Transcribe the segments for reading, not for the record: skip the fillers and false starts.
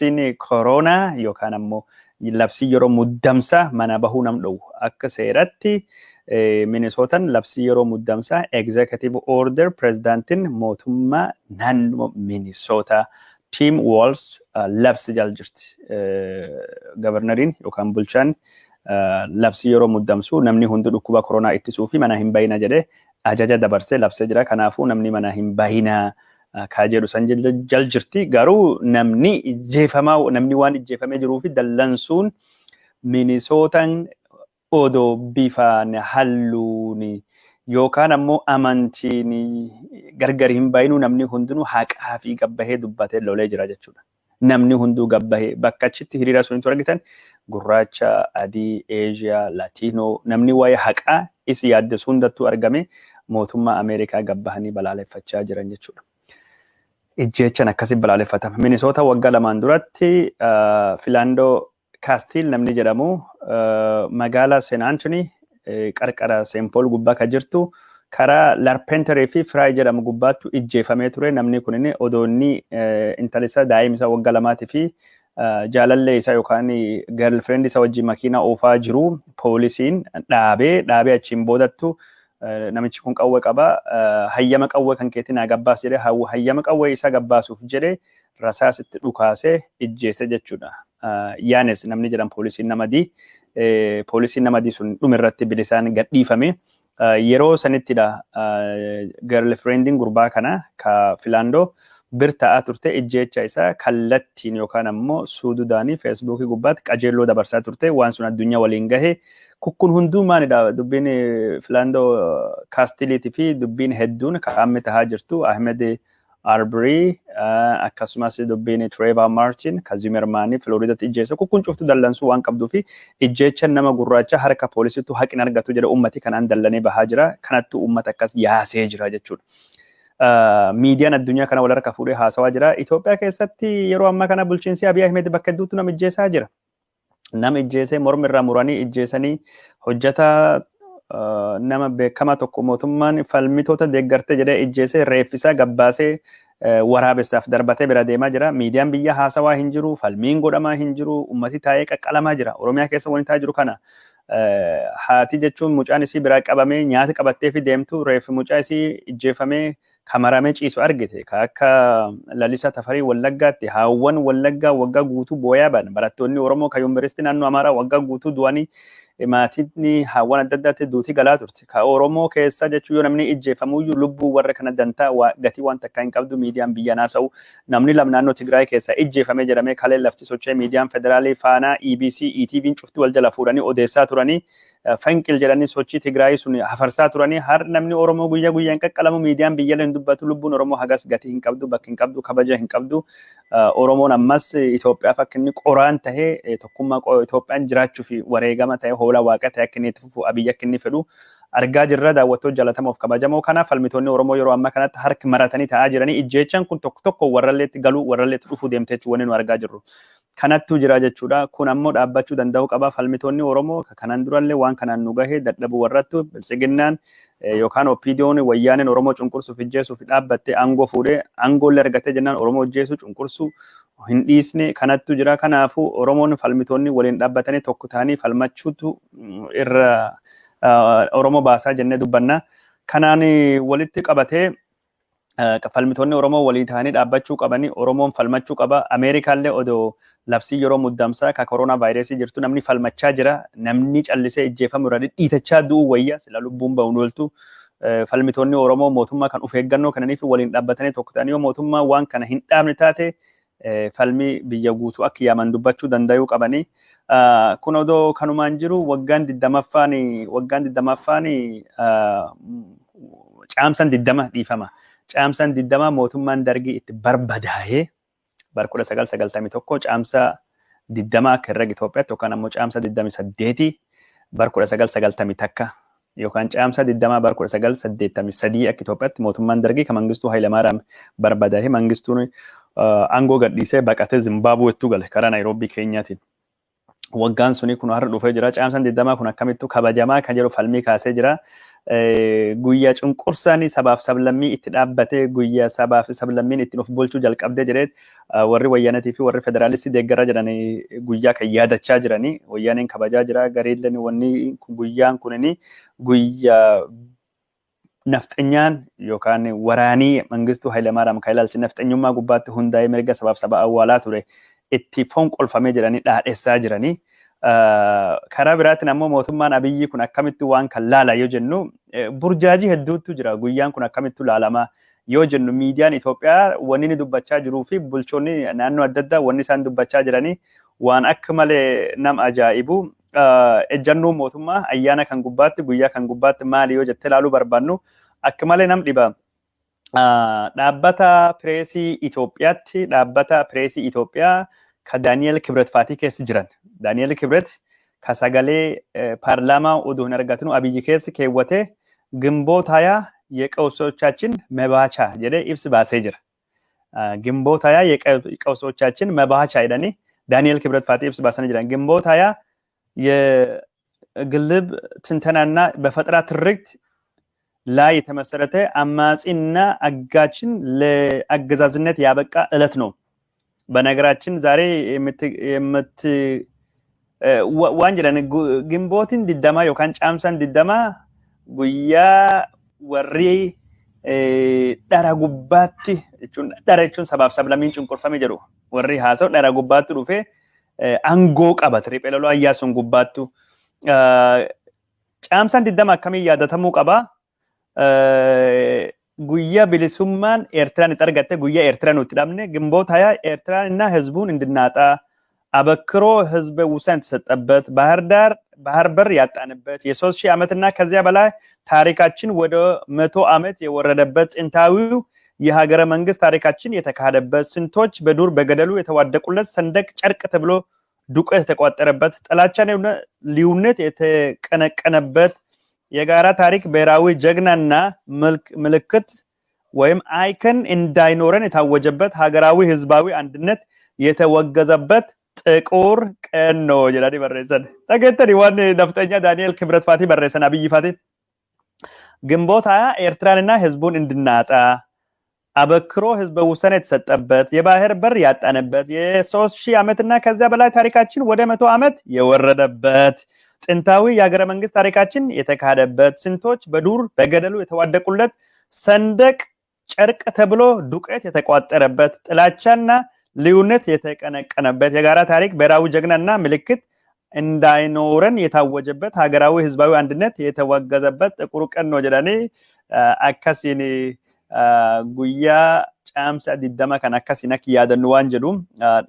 Labsiin koronaa yookaan ammoo labsii yeroo muddamsaa mana bahuu nam dhowwu. Akka seeratti Minisootaan labsii yeroo muddamsaa, executive order, pirezidaantiin mootummaa naannoo Minisootaa Tim Walz labsi jala jirti. Governoriin yookaan bulchaan labsii yeroo muddamsuu namni hundi dhukkuba koronaa ittisuu fi mana hin bahina jedhee ajaja dabarsee labsee jira. Kanaafuu namni mana hin bahina kaa jedhu san jal jirti. Garuu namni ijjeefamaa, namni waan ijjeefamee jiruu fi dallansuun Minisootaan odoo bifaan, halluun yookaan ammoo amantiin gargar hin bayinuu, namni hundinuu haqaa fi gabbahee dubbatee lolee jira jechuudha. Namni hunduu gabbahee bakka achitti hiriira sunitti argitan gurraacha, adii, Eeshiyaa, Latiinoo, namni waa'ee haqaa isi yaaddessu hundattuu argame mootummaa Ameerikaa gabbahanii balaaleffachaa jiran jechuudha. Ijjeechan akkasi balaaleffatama. Minisoota waggaa 2n duratti Filaandoo Kaastil namni jedhamu magaalaa Saint Anthony, qarqara Saint Paul gubbaa kan jirtu, karaa Larpenterii fi Firaay jedhamu gubbaattu ijjeefamee ture. Namni kun inni odoo inni intala isaa, daa'ima isaa waggaa 2 fi jaalallee isaa yookaan girlfriend isaa wajjin makiinaa oofaa jiru poolisiin dhaabee dhaabee, achiin boodattu namichi kun qawwee qaba, hayyama qawwee kan keetii naa gabbaas jedhee, hayyama qawwee isaa gabbaasuuf jedhee rasaasitti dhukaasee ijjeese jechuudha. Yaanes namni jedhan poolisiin nama adii sun dhumirratti bilisaan gadhiifame. Yeroo sanittidha girlfriendiin gurbaa kana ka Filaandoo bir ta'aa turte ijjeecha isaa kallattiin yookaan ammoo suududaanii Feesbuukii gubbaatti qajeelloo dabarsaa turte. Waan sun addunyaa waliin gahe. Kukkun hunduu maalidha? Dubbiin Filaandoo Kaastiliitii fi dubbiin hedduun ka amma tahaa jirtu, Ahmed Arbery, akkasumas dubbiin Trayvon Martin ka Zimmermaanii Floriidatti ijjeessa, kukkun cuftu dallansuu waan qabduu fi ijjeecha nama gurraacha harka poolisiitu haqin argatu jedha. Ummati kanaan dallanee bahaa jira. Kanattu ummata akkas yaasee jira jechuudha. Miidiyaan addunyaa kana wal harka fuudhee haasawaa jira. Itoophiyaa keessatti yeroo ammaa kana bulchiinsi Abiy Ahmed bakka hedduutti nama ijjeesaa jira. Nama ijjeesee morma irraa muranii ijjeesanii, hojjetaa nama beekamaa tokko mootummaan falmitoota deeggartee jedhee ijjeesee reeffisaa gabbaasee waraabessaaf darbatee bira deemaa jira. Miidiyaan biyya haasawaa hin jiru, falmiin godhamaa hin jiru, ummati taa'ee qaqqalamaa jira. Oromiyaa keessa wanti ta'aa jiru kana. Haati jechuun mucaan isii biraa qabamee nyaata qabattee fi deemtu reeffi mucaa isii ijjeefamee kamaramee ciisu argite. Ka akka Lalisaa Tafarii Wallaggaatti haawwan Wallaggaa waggaa guutuu booyaa ban. Barattoonni Oromoo kan yuunivarsiitii naannoo Amaaraa waggaa guutuu du'anii maatiin haawwan adda addaatti duutii galaa turte. Ka Oromoo keessa jechuun yoo namni ijjeefamuyyuu lubbuu warra kana dantaa gatii waan takkaa hin qabdu. Miidiyaan biyya naasa'u, namni lama naannoo Tigraay keessa ijjeefamee jedhamee kalee lafti socho'ee, miidiyaan federaalii Faanaa, EBC, ETV'n cufti wal jala fuudhanii odeessaa turanii, fanqil jedhanii sochii Tigraay sun hafarsaa turanii. Har namni Oromoo guyyaa guyyaan qaqqalamu miidiyaan biyya hin dubbatu. Lubbuun Oromoo hagas gatii hin qabdu, bakka hin qabdu, kabaja hin qabdu. Oromoon ammas Itoophiyaaf akka inni qoraan tahee, tokkummaa Itoophiyaan jiraachuu fi wareegama ta'e, hoolaa waaqa ta'e akka inni itti fufu Abiyyi akka inni fedhu argaa jirra. Daawwattoota jaalatamoo fi kabajamoo, kana falmitoonni Oromoo yeroo ammaa kanatti harki maratanii ta'aa jiranii, ijjeechaan kun tokko tokko warralleetti galuu, warralleetti dhufuu deemte jechuun wanni nu argaa jirru. Kanattu jira jechuudha. Kun ammoo dhaabbachuu danda'uu qaba. Falmitoonni Oromoo kanaan durallee waan kanaan nu gahee dadhabuu warrattu biltsiginnaan yookaan OPDO'n, wayyaaneen Oromoo cunqursuuf ijjeesuuf dhaabbattee aangoo fuudhee aangoollee argattee jennaan Oromoo ijjeesuu cunqursuu hin dhiisne kanattu jira. Kanaafuu Oromoon falmitoonni waliin dhaabbatanii tokko ta'anii falmachuutu irra Oromoo baasaa jennee dubbanna. Kanaan walitti qabatee falmitoonni Oromoo walii ta'anii dhaabbachuu qabanii, Oromoon falmachuu qaba. Ameerikaallee odoo labsii yeroo muddamsaa ka koronaa vaayirasii jirtu namni falmachaa jira. Namni callisee ijjeefamu irra dhidhiitachaa du'uu wayya, sila lubbuun ba'uun ooltu. Falmitoonni Oromoo mootummaa kan of eeggannoo kananiif waliin dhaabbatanii tokko ta'anii yoo mootummaa waan kana hin dhaabne taate falmii biyya guutuu akka yaaman dubbachuu danda'uu qabanii. Kun odoo kanumaan jiru, waggaan 20ffaan caamsan 20, dhiifama. Caamsaan 20 mootummaan Dargii itti barbadaa'ee bara 1991 caamsa 20 akka herrega Itoophiyaatti, yookaan ammoo caamsa 28 bara 1991 yookaan caamsa 20 bara 1983 akka Itoophiyaatti mootummaan Dargii kan Mangistuu Hayilamaariyaam barbadaa'ee, Mangistuun aangoo gadhiisee baqatee Zimbaabuweettuu gale karaa Naayiroobii Keenyaatiin. Waggaan suni kun har'a dhufee jira. Caamsaan 20 kun akkamittuu kabajamaa kan jedhu falmii kaasee jira. Guyyaa cunqursaan sabaaf sablammii itti dhaabbatee, guyyaa sabaaf sablammiin ittiin of bulchuu jalqabdee jedhee warri wayyaanatii fi warri federaalistii deeggaraa jedhanii guyyaa kan yaadachaa jiranii, wayyaaneen kabajaa jira. Gareelleen wanni guyyaan kunini guyyaa nafxanyaan yookaan waraanii Mangistuu Hayilamaariyaam kan ilaalchi nafxanyummaa gubbaatti hundaa'ee mirga sabaaf saba awwaalaa ture itti fonqolfamee jedhanii dhaadhessaa jiranii. Karaa biraatiin ammoo mootummaan Abiyyi kun akkamitti waan kan laala yoo jennu, burjaajii hedduutu jira. Guyyaan kun akkamitti laalama yoo jennu, miidiyaan Itoophiyaa wanni inni dubbachaa jiruu fi bulchoonni naannoo adda addaa wanni isaan dubbachaa jiranii waan akka malee nama ajaa'ibu. Ejjannoo mootummaa ayyaana kan gubbaatti, guyyaa kan gubbaatti maali yoo jettee ilaaluu barbaannu, akka malee nam dhiba. Dhaabbata pireesii Itoophiyaatti, dhaabbata pireesii Itoophiyaa ka Daani'el Kibret faatii keessa jiran. Daani'el Kibret ka sagalee paarlaamaa oduu hin argatinu Abiyyi keessa keewwatee ግንቦት 20 የቀውሶቻችን መባቻ jedhee ibsi baasee jira. ግንቦት 20 የቀውሶቻችን መባቻ jedhanii Daani'el Kibret faatii ibsi baasanii jiran. ግንቦት 20 የግልብ ትንተናና በፈጠራ ትርክት ላይ የተመሰረተ አማጺና አጋችን ለአገዛዝነት ያበቃ እለት ነው። በነገራችን ዛሬ የምት waan jedhan gimbootiin 20 yookaan caamsaan 20 guyyaa warri dhara gubbaatti jechuun, dhara jechuun sabaaf sablammiin cunqurfame jedhu, warri haasa'u dhara gubbaatti dhufee aangoo qabate riphee lolaa ayyaasuun gubbaattu. Caamsaan 20 akkamiin yaadatamuu qaba? Guyyaa bilisummaan Eertiraan itti argatte, guyyaa Eertiraan nuti dhabne ግንቦት 20 ኤርትራን እና ህዝቡን እንድናጣ አበክሮ ህዝበ ውሳኔ የተሰጠበት፣ ባህር ዳር ባህር በር ያጣንበት፣ የ3000 ዓመትና ከዚያ በላይ ታሪካችን ወደ 100 ዓመት የወረደበት፣ ጥንታዊው የሀገረ መንግስት ታሪካችን የተካደበት፣ ስንቶች በዱር በገደሉ የተዋደቁለት ሰንደቅ ጨርቅ ተብሎ ዱቄት የተቋጠረበት፣ ጥላቻን ልዩነት የተቀነቀነበት፣ የጋራ ታሪክ ብሔራዊ ጀግናና ምልክት ወይም icon እንዳይኖረን የታወጀበት፣ ሀገራዊ ህዝባዊ አንድነት የተወገዘበት ጥቁር ቀን ነው jedhanii barreessan. Dhageettani waan nafxanya Daani'el Kibret faatii barreessan Abiyyi faatii. ግንቦት 20 ኤርትራንና ህዝቡን እንድናጣ አበክሮ ህዝበ ውሳኔ የተሰጠበት፣ የባህር በር ያጣንበት፣ የ3000 ዓመትና ከዚያ በላይ ታሪካችን ወደ 100 ዓመት የወረደበት፣ ጥንታዊ የሀገረ መንግስት ታሪካችን የተካደበት፣ ስንቶች በዱር በገደሉ የተዋደቁለት ሰንደቅ ጨርቅ ተብሎ ዱቄት የተቋጠረበት፣ ጥላቻና ልዩነት የተቀነቀነበት፣ የጋራ ታሪክ ብሔራዊ ጀግናና ምልክት እንዳይኖረን የታወጀበት፣ ሀገራዊ ህዝባዊ አንድነት የተወገዘበት ጥቁር ቀን ነው jedhanii akkasiin guyyaa caamsa 20 kan akkasiin akka yaadannu waan jedhu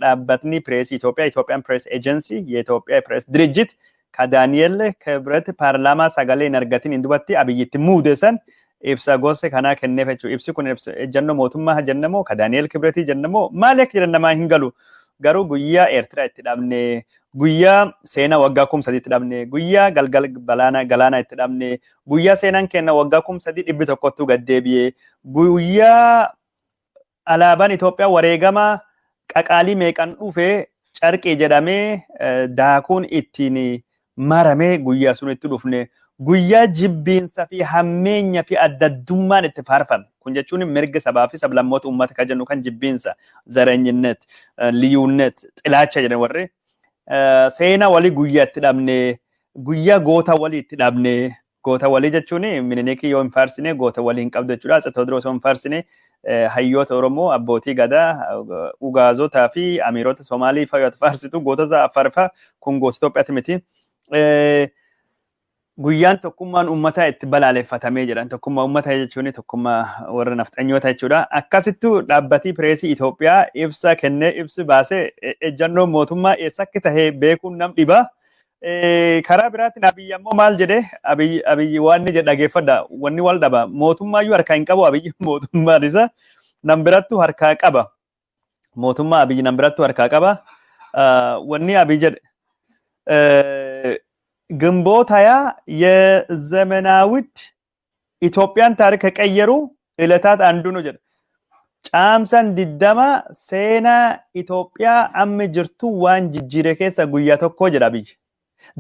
dhaabbatni pireesii Itoophiyaa, Ethiopian Press Agency, የኢትዮጵያ ፕሬስ ድርጅት ከዳንኤል ክብረት paarlaamaa sagalee hin argatin hin dubatti Abiyyitti muudesan ibsa gosa kanaa kenneef jechuudha. Ibsi kun ibsa ejjennoo mootummaa jennamoo ka Daani'el Kibretii jennamoo maali akka jedhan namaa hin galu. Garuu guyyaa Eertiraa itti dhabne, guyyaa seenaa waggaa 3000 itti dhabne, guyyaa galgal galaanaa itti dhabne, guyyaa seenaan kenna waggaa 3100ttuu gad deebi'e, guyyaa alaabaan Itoophiyaa wareegama qaqaalii meeqan dhufe carqee jedhamee daakuun ittiin maramee guyyaa sun itti dhufne, guyyaa jibbiinsa fi hammeenya fi addaddummaan itti faarfame. Kun jechuun mirga sabaa fi sablammoota uummata kan jennu kan jibbiinsa, ዘረኝነት, ልዩነት, ጥላቻ jedhan warri seenaa walii guyyaa itti dhabne, guyyaa goota walii itti dhabne. Goota walii jechuun Minilikii yoo hin faarsine goota walii hin qabdu jechuudha. Tewoodiroos yoo hin faarsine, hayyoota Oromoo, abbootii gadaa, ugaazotaa fi amiirota Somaalii fa'aa yoo faarsitu, gootota Affaar fa'aa, kun goota Itoophiyaati miti. Guyyaan tokkummaan uummataa itti balaaleffatamee jedhan. Tokkummaa uummataa jechuun tokkummaa warra nafxanyoota jechuudha. Akkasittuu dhaabbatii pireesii Itoophiyaa ibsa kennee, ibsi baasee ejjennoo mootummaa eessa akka tahe beekuun nam dhiba. Karaa biraatiin Abiyyi ammoo maal jedhee? Abiyyi waan inni jedhe dhageeffadha. Wanni wal dhaba. Mootummaayyuu harkaa hin qabu Abiyyi, mootummaan isa nam birattu harkaa qaba. Mootummaa Abiyyi nam birattu harkaa qaba. Wanni Abiyyi jedhe ግንቦት 20 የዘመናዊት ኢትዮጵያን ታሪክ ከቀየሩ ዕለታት አንዱ ነው jedha. Caamsaan 20 seenaa Itoophiyaa amma jirtu waan jijjiire keessa guyyaa tokko jedha Abiyyi.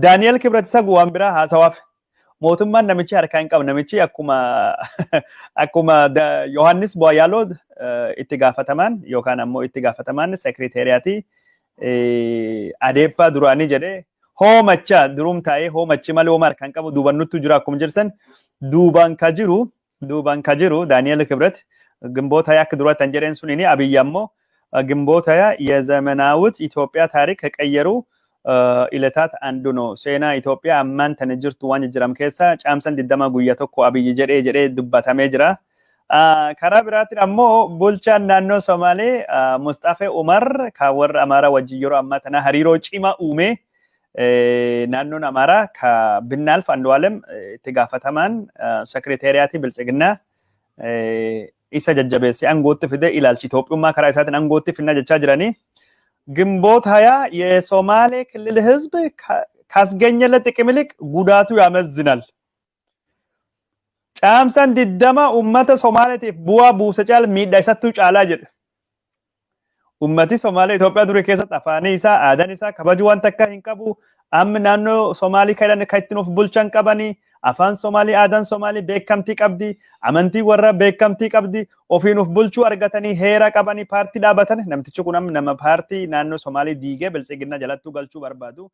Daani'el Kibret isa waan biraa haasawaaf. Mootummaan namichi harkaa hin qabu. Namichi akkuma Yohaannis Bu'aayaaloo itti gaafatamaan yookaan ammoo itti gaafatamaan seekiriteeriyaatii adeeppaa duraanii jedhee hoomacha durum taa'ee hoomachi malee hooma harkaan qabu duuban nuttu jira akkuma jirsan duuban ka jiru Daani'el Kibret ግንቦት 20 akka duratti kan jedheen sunini Abiyyi ammoo ግንቦት 20 የዘመናዊት ኢትዮጵያ ታሪክ ከቀየሩ ዕለታት አንዱ ነው። Seenaa Itoophiyaa ammaan tana jirtu waan jijjiiram keessa caamsan 20 guyyaa tokko Abiyyi jedhee jedhee dubbatamee jira. Karaa biraatiin ammoo bulchaan naannoo Somaalee Mustafee Umar kan warra Amaaraa wajjin yeroo ammaa tana hariiroo cimaa uume, naannoon Amaaraa ka Binnaalf Andu'aalem itti gaafatamaan sekireeteriyaatii Biltsiginnaa isa jajjabeessee aangootti fide ilaalchi Itoophiyummaa karaa isaatiin aangootti finna jechaa jiranii. ግንቦት 20 የሶማሌ ክልል ህዝብ ካስገኘለት ጥቅም ይልቅ ጉዳቱ ያመዝናል። Caamsaan 20 ummata Somaaleetiif bu'aa buuse caala miidhaa isattuu caalaa jedhe. Ummati Somaalee Itoophiyaa durii keessatti afaanii isaa, aadaan isaa kabajuu waan takka hin qabu. Amma naannoo Somaalii kan ittiin of bulchan qabanii, afaan Somaalii, aadaan Somaalii beekamtii qabdi, amantii warra beekamtii qabdi, ofiin of bulchuu argatanii heera qabanii paartii dhaabatan. Namtichi kun amma nama paartii naannoo Somaalii diigee Biltsiginnaa jalattuu galchuu barbaadu.